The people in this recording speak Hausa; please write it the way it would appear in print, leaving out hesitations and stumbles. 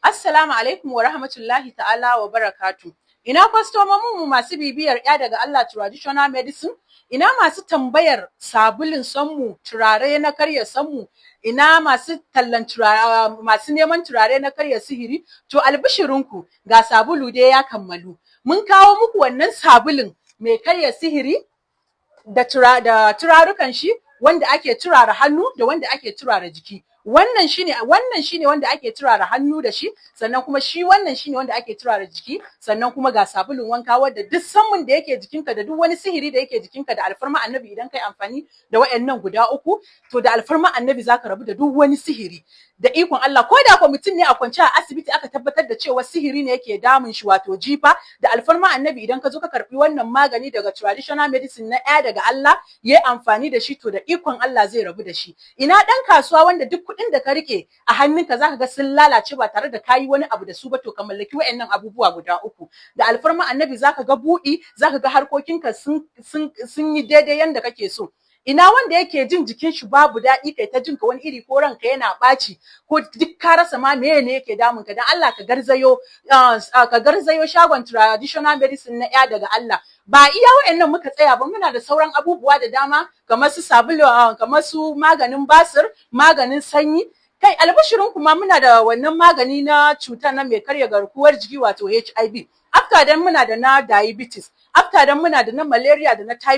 Assalamu alaikum wa rahmatullahi ta'ala wa barakatu. Ina kwastomomin mu masu bibiyar Ya Daga Allah Traditional Medicine? Ina masu tambayar sabulin sammu, turare na karya sammu, ina masu tallan masu neman turare na karya sihiri? To, albishirinku, ga sabulu dai ya kammalu. Mun kawo muku wannan sabulin mai karya sihiri da turarukan shi, wanda ake turara hannu da wanda ake turara jiki. Wannan shine wanda ake turara hannu da shi, sannan kuma shi wannan shine wanda ake turara jiki. Sannan kuma ga sabulun wanka, wanda duk sammun da yake jikinka da duk wani sihiri da yake jikinka, da alfarma Annabi, idan kai amfani da wayannan guda uku, to da alfarma Annabi zaka rabu da duk wani sihiri da ikon Allah. Ko da ko mutum ne a kwance a asibiti, aka tabbatar da cewa sihiri ne yake damun shi, wato jifa, da alfarma Annabi, idan ka zo ka karbi wannan magani daga Traditional Medicine na Ya Daga Allah, yayi amfani da shi, to da ikon Allah zai rabu da shi. Ina dan kasuwa wanda duk kuɗin da ka rike a hannunka zaka ga sun lalace ba tare da kayi wani abu da su ba? To, ka mallaki wayannan abubuwa guda uku, da alfarma Annabi zaka ga buɗi, zaka ga harkokinka sun yi daidai yanda kake so. Ina wanda yake jin jikin shi babu daɗi, kai ta jinka wani iri, ko ranka yana ɓaci, ko duk ka rasa ma meye ne yake damun ka? Dan Allah ka garzayo shagon Traditional Medicine na Ya Daga Allah. Ba iya wayannan muka tsaya ba, muna da sauran abubuwa da dama, kamar su sabulu, kamar su maganin basir, maganin sanyi. Kai, albishirin kuma, muna da wannan magani na cutar na mai karya garkuwar jiki, wato HIV. After then, muna da na diabetes. After then, muna da na malaria da na typhoid.